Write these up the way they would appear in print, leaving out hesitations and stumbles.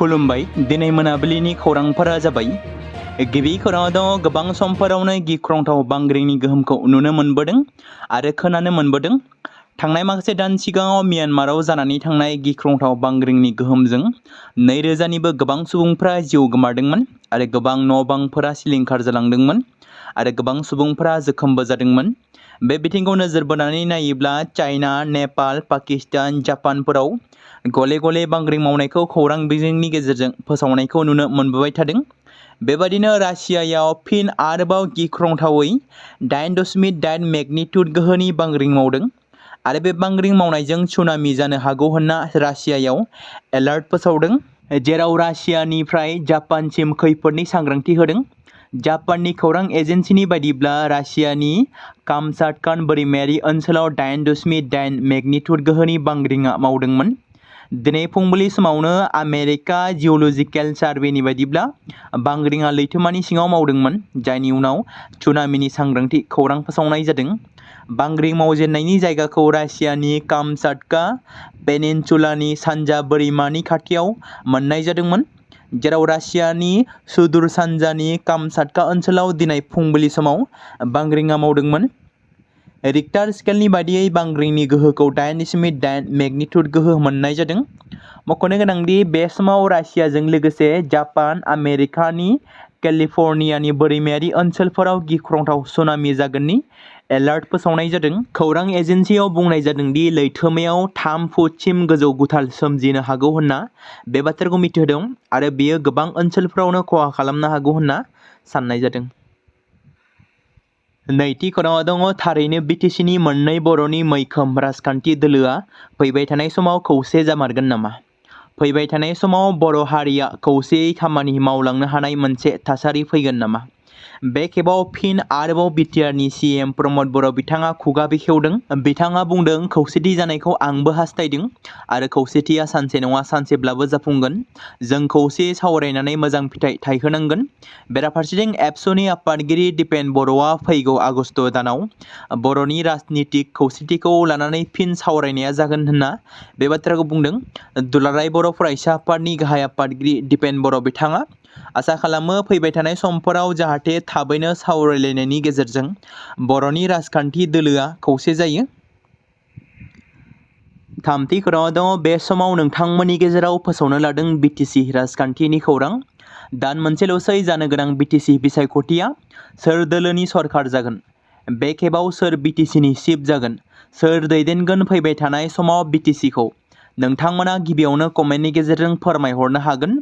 खुलुमबाय दिनै मोनाबिलिनि खौरांफोरा जाबाय गिबि खौराङाव गोबां समफोरावनो गिख्रंथाव बांग्रिंनि गोहोमखौ नुनो मोनबोदों आरो खोनानो मोनबोदों। थांनाय माखासे दान सिगाङाव म्यानमाराव जानानै थांनाय गिख्रंथाव बांग्रिंनि गोहोमजों 2000निबो गोबां सुबुंफोरा जिउ गोमादोंमोन आरो गोबां न'-बांफोरा सिलिंखार जालांदोंमोन आरो गोबां सुबुंफोरा जोखोमबो जादोंमोन। बे बिथिंखौ नोजोर बोनानै नायोब्ला चाइना, नेपाल, पाकिस्तान, जापानफोराव गले गले बांग्रिं मावनायखौ खौरां बिजोंनि गेजेरजों फोसावनायखौ नुनो मोनबोबाय थादों। बेबादिनो रासियायाव फिन आरोबाव गिख्रंथावै 8.8 मेगनिट्युड गोहोनि बांग्रिं मावदों आरो बे बांग्रिं मावनायजों सुनामि जानो हागौ होनना रासियायाव एलार्ट फोसावदों, जेराव रासियानिफ्राय जापानसिम खैफोदनि सांग्रांथि होदों। जापाननि खौरां एजेन्सिनि बायदिब्ला रासियानि कामचाटकान बोरिमायारि ओनसोलाव 8.8 मेगनिट्युड गोहोनि बांग्रिंआ मावदोंमोन। दिनै फुंबिलि समावनो आमेरिका जिअलजिकेल सार्भेनि बायदिब्ला बांग्रिंआ लैथोमानि सिङाव मावदोंमोन, जायनि उनाव सुनामिनि सांग्रांथि खौरां फोसावनाय जादों। बांग्रिं मावजेननायनि जायगाखौ रासियानि कामचाटका पेनिनसुलानि सानजा बोरिमानि खाथियाव मोननाय जादोंमोन, जेराव रासियानि सुदूर सानजानि कामचाटका ओनसोलाव दिनै फुंबिलि समाव बांग्रिंआ मावदोंमोन। रिक्टार स्केलनि बायदियै बांग्रिंनि गोहोखौ 8.8 मेगनिट्युड गोहो मोननाय जादों। मख'नो गोनांदि बे समाव रासियाजों लोगोसे जापान, आमेरिकानि केलिफर्नियानि बोरिमायारि ओनसोलफोराव गिख्रंथाव सुनामि जागोननि एलार्ट फोसावनाय जादों। खौरां एजेन्सियाव बुंनाय जादों दि लैथोमायाव 3 फुटसिम गोजौ गुथाल सोमजिनो हागौ होनना बे बाथ्राखौ मिथिहोदों आरो बेयो गोबां ओनसोलफोरावनो खहा खालामनो हागौ होनना साननाय जादों। नैथि खौराङाव दङ थारैनो बिटिसिनि मोननै बर'नि मैखोम राजखान्थि दोलोआ फैबाय थानाय समाव खौसे जामारगोन नामा? फैबाय थानाय समाव बर' हारिया खौसेयै खामानि मावलांनो हानाय मोनसे थासारि फैगोन नामा? बे खेबाव फिन आरोबाव बिटिआरनि सिएम प्रमद बर' बिथाङा खुगा बेखेवदों। बिथाङा बुंदों, खौसेथि जानायखौ आंबो हास्थायदों आरो खौसेथिया सानसे नङा सानसेब्लाबो जाफुंगोन। जों खौसेयै सावरायनानै मोजां फिथाइ थायहोनांगोन। बेराफारसेथिं एबसुनि आफादगिरि दिपेन बर'आ फैगौ आगस्ट दानाव बर'नि राजनितिक खौसेथिखौ लानानै फिन सावरायनाया जागोन होनना बे बाथ्राखौ बुंदों। दुलाराय बर' फरायसा आफादनि गाहाय आफादगिरि दिपेन बर' बिथाङा आसा खालामो फैबाय थानाय समफोराव जाहाथे थाबैनो सावरायलायनायनि गेजेरजों बर'नि राजखान्थि दोलोआ खौसे जायो। थामथि खौराङाव दङ बे समाव नोंथांमोननि गेजेराव फोसावनो लादों बिटिसि राजखान्थिनि खौरां। दान मोनसेल'सै जानो गोनां बिटिसि बिसायख'थिया सोर दोलोनि सरकार जागोन? बे खेबाव सोर बिटिसिनि चिफ जागोन? सोर दैदेनगोन फैबाय थानाय समाव बिटिसिखौ? नोंथांमोना गिबियावनो कमेन्टनि गेजेरजों फोरमायहरनो हागोन।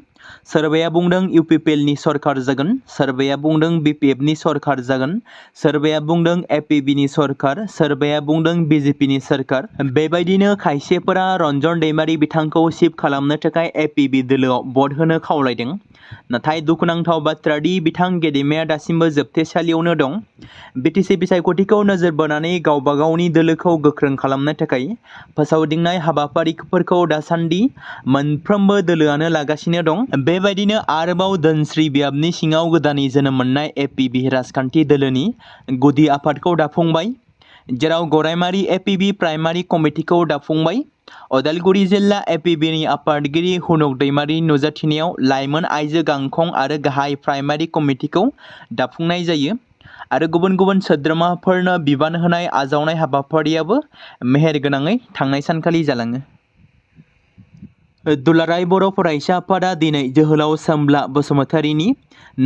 सोरबाया बुंदों इउपिपिएलनि सरकार जागोन, सोरबाया बुंदों बिपिएफनि सरकार जागोन, सोरबाया बुंदों एपिबिनि सरकार, सोरबाया बुंदों बिजेपिनि सरकार। बेबायदिनो खायसेफोरा रन्जन दैमारि बिथांखौ चिफ खालामनो थाखाय एपिबि दोलोआव भट होनो खावलायदों। नाथाय दुखुनांथाव बाथ्रा दि बिथां गेदेमाया दासिमबो जोबथेसालियावनो दं। बिटिसि बिसायख'थिखौ नोजोर बोनानै गावबा गावनि दोलोखौ गोख्रों खालामनो थाखाय फोसावदिंनाय हाबाफारिफोरखौ दासान्दि मोनफ्रोमबो दोलोआनो लागासिनो दं। बेबायदिनो आरोबाव धोनस्री बियाबनि सिङाव गोदानै जोनोम मोननाय एपिबि राजखान्थि दोलोनि गुदि आफादखौ दाफुंबाय, जेराव गरायमारि एपिबि प्राइमारि कमिटिखौ दाफुंबाय। अदालगुरि जिल्ला एपिबिनि आफादगिरि हुनक दैमारिनि नुजाथिनायाव लाइमोन आइजो गांखं आरो गाहाय प्राइमारि कमिटिखौ दाफुंनाय जायो आरो गुबुन गुबुन सोद्रोमाफोरनो बिबान होनाय आजावनाय हाबाफारियाबो मेहेरगोनाङै थांनाय सानखालि जालाङो। दुलाराय बर' फरायसा आफादा दिनै जोहोलाव सोमब्ला बसुमतारीनि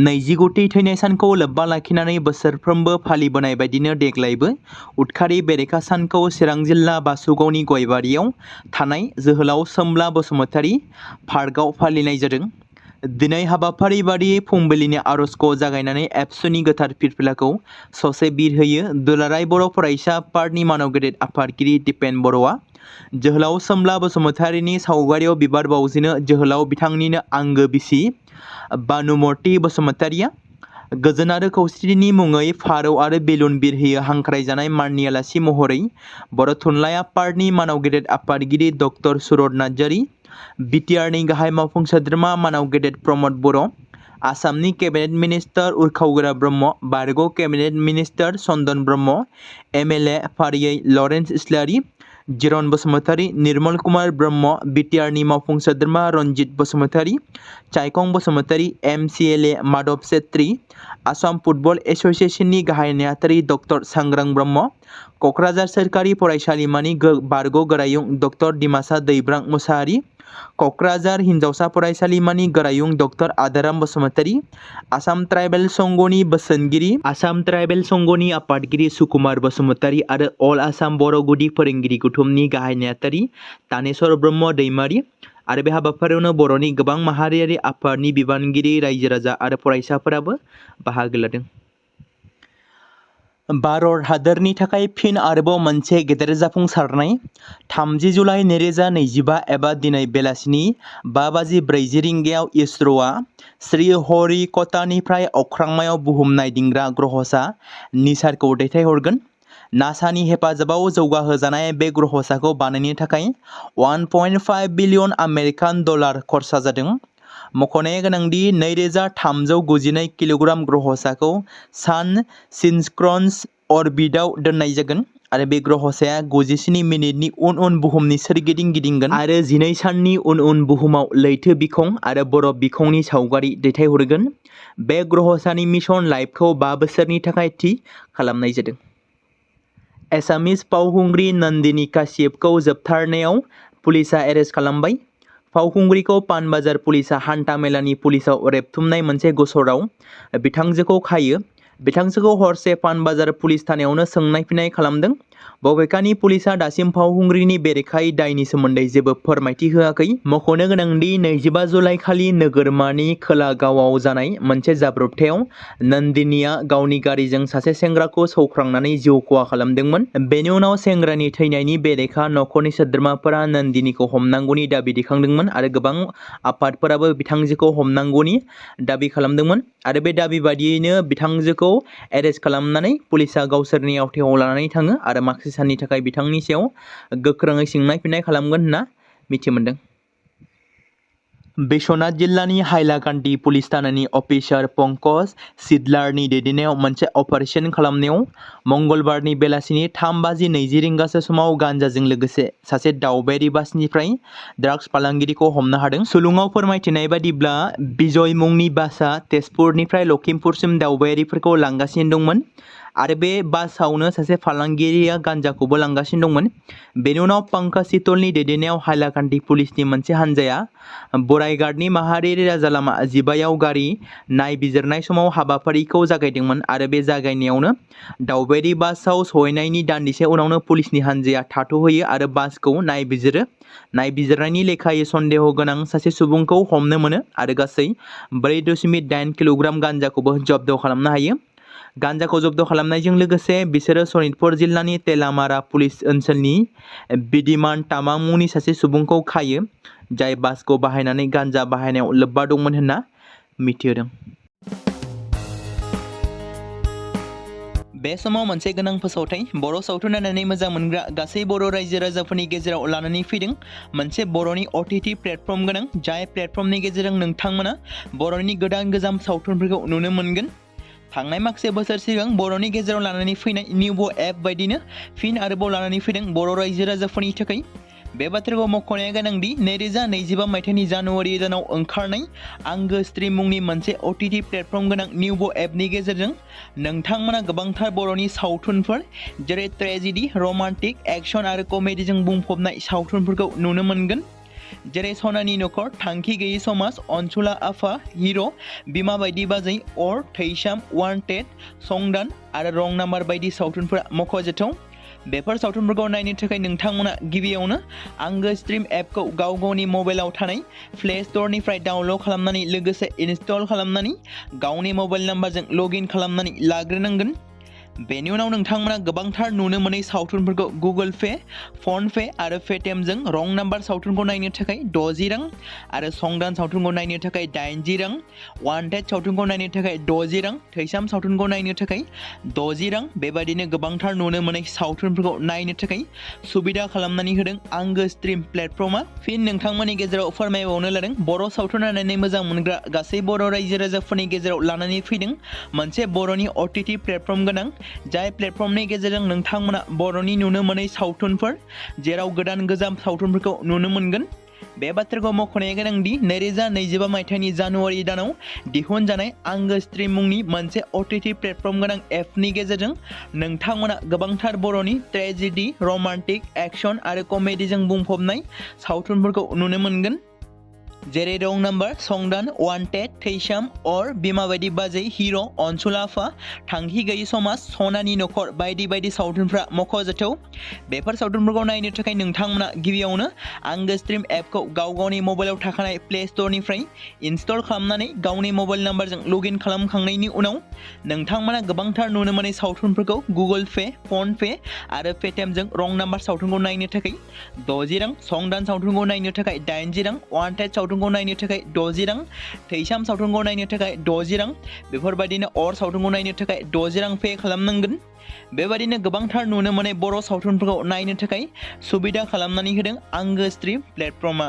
20थि थैनाय सानखौ लोब्बा लाखिनानै बोसोरफ्रोमबो फालिबोनाय बायदिनो देग्लायबो उदखारि बेरेखा सानखौ चिरां जिल्ला बासुगावनि गयबारियाव थानाय जोहोलाव सोमब्ला बसुमतारी पार्कआव फालिनाय जादों। दिनै हाबाफारि बादियै फुंबिलिनि आर'जखौ जागायनानै एबसुनि गोथार फिरफिलाखौ ससे बिरहोयो दुलाराय बर' फरायसा आफादनि मानव गेदेर आफादगिरि दिपेन बर'आ जोहोलाव सोमब्ला बसुमतारीनि सावगारियाव बिबार बावजेनो। जोहोलाव बिथांनिनो आंगो बिसि बानुमति बसुमतारीया गोजोन आरो खौसेथिनि मुङै फारौ आरो बेलुन बिरहोयो। हांख्रायजानाय माननि आलासि महरै बर' थुनलाइ आफादनि मानव गेदेर आफादगिरि डक्टर सुरत नार्जारी, बिटिआरनि गाहाय मावफुं सोद्रोमा मानव गेदेर प्रमद बर', आसामनि केबिनेट मिनिस्टार उर्खावगोरा ब्रह्म, बारग' केबिनेट मिनिस्टार चन्दन ब्रह्म, एमएलए फारियै लरेन्स इस्लारि, जिरन बसुमतारी, निर्मल कुमार ब्रह्म, बिटिआरनि मावफुं सोद्रोमा रनजित बसुमतारी, चाइखं बसुमतारी, MCLA माधव सेत्री, आसाम फुटबल एसोसिएशननि गाहाय नेहाथारि डक्टर सांग्रां ब्रह्म, क'क्राझार सोरखारि फरायसालिमानि बारग' गोरायुं डक्टर दिमासा दैब्रां मुसाहारि, क'क्राझार हिनजावसा फरायसालिमानि गोरायुं डक्टर आदाराम बसुमतारी, आसाम ट्राइबेल संघनि बोसोनगिरि, आसाम ट्राइबेल संघनि आफादगिरि सुकुमार बसुमतारी आरो अल आसाम बर' गुदि फोरोंगिरि गौथुमनि गाहाय नेहाथारि तानेश्वर ब्रह्म दैमारि आरो बे हाबाफारियावनो बर'नि गोबां माहारियारि आफादनि बिबानगिरि, रायजो राजा आरो फरायसाफोराबो बाहागो लादों। भारत हादोरनि थाखाय फिन आरोबाव मोनसे गेदेर जाफुंसारनाय 30 जुलाइ 2025 एबा दिनै बेलासिनि 5:40 रिंगायाव इसर'आ श्रीहरिक'टानिफ्राय अख्रांमायाव बुहुम नायदिंग्रा ग्रहसा निसारखौ दैथायहरगोन। नासानि हेफाजाबाव जौगाहोजानाय बे ग्रहसाखौ बानायनो थाखाय 1.5 बिलियन आमेरिकान डलार खरसा जादों। मख'नाया गोनांदि 2392 किल'ग्राम ग्रहसाखौ सान सिनक्र'नस अरबिटआव दोननाय जागोन आरो बे ग्रहसाया 97 मिनिटनि उन बुहुमनि सोरगिदिं गिदिंगोन आरो 12 साननि उन बुहुमाव लैथो बिखं आरो बरफ बिखंनि सावगारि दैथायहरगोन। बे ग्रहसानि मिशन लाइफखौ 5 बोसोरनि थाखाय थि खालामनाय जादों। एसामिस फावखुंग्रि नन्दिनी काश्यपखौ जोबथारनायाव पुलिसआ एरेस्ट खालामबाय। फावखुंग्रिखौ पानबाजार पुलिसआ हान्था मेलानि पुलिसआव रेबथुमनाय मोनसे गसराव बिथांजोखौ खायो। बिथांजोखौ हरसे पानबाजार पुलिस थानायावनो सोंनाय फिन्नाय खालामदों। बबेखानि पुलिसआ दासिम फावखुंग्रिनि बेरेखायै दायनि सोमोन्दै जेबो फोरमायथि होआखै। मख'नो गोनांदि 25 जुलाइ खालि नोगोरमानि खोला गावआव जानाय मोनसे जाब्रबथायाव नन्दिनीआ गावनि गारिजों सासे सेंग्राखौ सौख्रांनानै जिउ खहा खालामदोंमोन। बेनि उनाव सेंग्रानि थैनायनि बेरेखा नखरनि सोद्रोमाफोरा नन्दिनीखौ हमनांगौनि दाबि दैखांदोंमोन आरो गोबां आफादफोराबो बिथांजोखौ हमनांगौनि दाबि खालामदोंमोन आरो बे दाबि बादियैनो बिथांजोखौ एरेस्ट खालामनानै पुलिसआ गावसोरनि आवथायाव लानानै थाङो आरो माखासे साननि थाखाय बिथांनि सायाव गोख्रोङै सोंनाय फिन्नाय खालामगोन होनना मिथिमोनदों। बिश्वनाथ जिल्लानि हाइलाकान्दि पुलिस थानानि अफिसार पंकज सिडलारनि दैदेननायाव मोनसे अपारेशन खालामनायाव मंगलबारनि बेलासिनि 3:20 रिंगासो समाव गान्जाजों लोगोसे सासे दावबायारि बासनिफ्राय ड्राग्स फालांगिरिखौ हमनो हादों। सुलुङाव फोरमायथिनाय बादिब्ला बिजय मुंनि बासआ तेजपुरनिफ्राय लखिमपुरसिम दावबायारिफोरखौ लांगासिनो दंमोन आरो बे बासावनो सासे फालांगिरिया गान्जाखौबो लांगासिनो दंमोन। बेनि उनाव पंकज सितलनि दैदेननायाव हाइलाकान्दि पुलिसनि मोनसे हान्जाया बराइघाटनि माहारियारि राजा लामा 15 गारि नायबिजिरनाय समाव हाबाफारिखौ जागायदोंमोन आरो बे जागायनायावनो दावबायारि बासाव सहैनायनि दान्दिसे उनावनो पुलिसनि हान्जाया थाथ'होयो आरो बासखौ नायबिजिरो। नायबिजिरनायनि लेखायै सन्देह गोनां सासे सुबुंखौ हमनो मोनो आरो गासै 4.8 किल'ग्राम गान्जाखौबो जब्द खालामनो हायो। गान्जाखौ जब्द खालामनायजों लोगोसे बिसोरो सनितपुर जिल्लानि तेलामारा पुलिस ओनसोलनि बिदिमान तामा मुंनि सासे सुबुंखौ खायो, जाय बासखौ बाहायनानै गान्जा बाहायनायाव लोब्बा दंमोन होनना मिथिहोदों। बे समाव मोनसे गोनां फोसावथाय बर' सावथुन नायनानै मोजां मोनग्रा गासै बर' रायजो राजाफोरनि गेजेराव लानानै फैदों मोनसे बर'नि OTT प्लेटफर्म गोनां, जाय प्लेटफर्मनि गेजेरजों नोंथांमोना बर'नि गोदान गोजाम सावथुनफोरखौ नुनो मोनगोन। थांनाय माखासे बोसोर सिगां बर'नि गेजेराव लानानै फैनाय निउबो एप बायदिनो फिन आरोबाव लानानै फैदों बर' रायजो राजाफोरनि थाखाय। बे बाथ्राखौ मख'नाया गोनांदि 2025 मायथाइनि जानुवारि दानाव ओंखारनाय आंगो स्ट्रिम मुंनि मोनसे OTT प्लेटफर्म गोनां निउबो एपनि गेजेरजों नोंथांमोना गोबांथार बर'नि सावथुनफोर जेरै ट्रेजेडि, रमान्टिक, एक्सन आरो कमेडिजों बुंफबनाय सावथुनफोरखौ नुनो मोनगोन। जेरै सनानि नखर, थांखि गैयै समाज, अनसुला आफा, हिर', बिमा बायदि बाजै, अर, थैसाम, वान्टेड, संदान आरो रं नाम्बार बायदि सावथुनफोरा मख'जाथाव। बेफोर सावथुनफोरखौ नायनो थाखाय नोंथांमोना गिबियावनो आंगो स्ट्रिम एपखौ गावनि मबाइलाव थानाय प्ले स्ट'रनिफ्राय डाउनल'ड खालामनानै लोगोसे इनस्टल खालामनानै गावनि मबाइल नाम्बारजों लगइन खालामनानै लाग्रोनांगोन। बेनि उनाव नोंथांमोना गोबांथार नुनो मोनै सावथुनफोरखौ गुगोल पे, फन पे आरो पेटिएमजों रं नाम्बार सावथुनखौ नायनो थाखाय 60 रां आरो संदान सावथुनखौ नायनो थाखाय 80 रां, वान्टेड सावथुनखौ नायनो थाखाय 60 रां, थैसाम सावथुनखौ नायनो थाखाय 60 रां बेबायदिनो गोबांथार नुनो मोनै सावथुनफोरखौ नायनो थाखाय सुबिदा खालामनानै होदों आंगो स्ट्रिम प्लेटफर्मा। फिन नोंथांमोननि गेजेराव फोरमायबावनो लादों बर' सावथुन नायनानै मोजां मोनग्रा गासै बर' रायजो राजाफोरनि गेजेराव लानानै फैदों मोनसे बर'नि OTT प्लेटफर्म गोनां जाय प्लेटफर्मनि गेजेरजों नोंथांमोना बर'नि नुनो मोनै सावथुनफोर जेराव गोदान गोजाम सावथुनफोरखौ नुनो मोनगोन। बे बाथ्राखौ मख'नाया गोनांदि 2025 मायथाइनि जानुवारि दानाव दिहुनजानाय आंगो स्ट्रिम मुंनि मोनसे OTT प्लेटफर्म गोनां एपनि गेजेरजों नोंथांमोना गोबांथार बर'नि ट्रेजेडि, रमान्टिक, एक्शन आरो कमेडिजों बुंफबनाय सावथुनफोरखौ नुनो मोनगोन। जेरै रं नाम्बार, संदान, वान्टेड, थैसाम, अर, बिमा बायदि बाजै, हिर', अनसुला आफा, थांखि गैयि समाज, सनानि नखर बायदि बायदि सावथुनफ्रा मख'जाथाव। बेफोर सावथुनफोरखौ नायनो थाखाय नोंथांमोना गिबियावनो आंगो स्ट्रिम एपखौ गावनि मबाइलाव थाखानाय प्ले स्ट'रनिफ्राय इनस्टल खालामनानै गावनि मबाइल नाम्बारजों लगइन खालामखांनायनि उनाव नोंथांमोना गोबांथार नुनो मोनै सावथुनफोरखौ गुगोल पे, फन पे आरो पेटिएमजों रं नाम्बार सावथुनखौ नायनो थाखाय 60 रां, संदान सावथुनखौ नायनो थाखाय 80 रां, वान्टेड सावथुनखौ नायनो थाखाय 60 रां, थैसाम सावथुनखौ नायनो थाखाय 60 रां, बेफोरबायदिनो अर सावथुनखौ नायनो थाखाय 60 रां पे खालामनांगोन। बेबायदिनो गोबांथार नुनो मोनै बर' सावथुनफोरखौ नायनो थाखाय सुबिदा खालामनानै होदों आंगो स्ट्रिम प्लेटफर्मआ।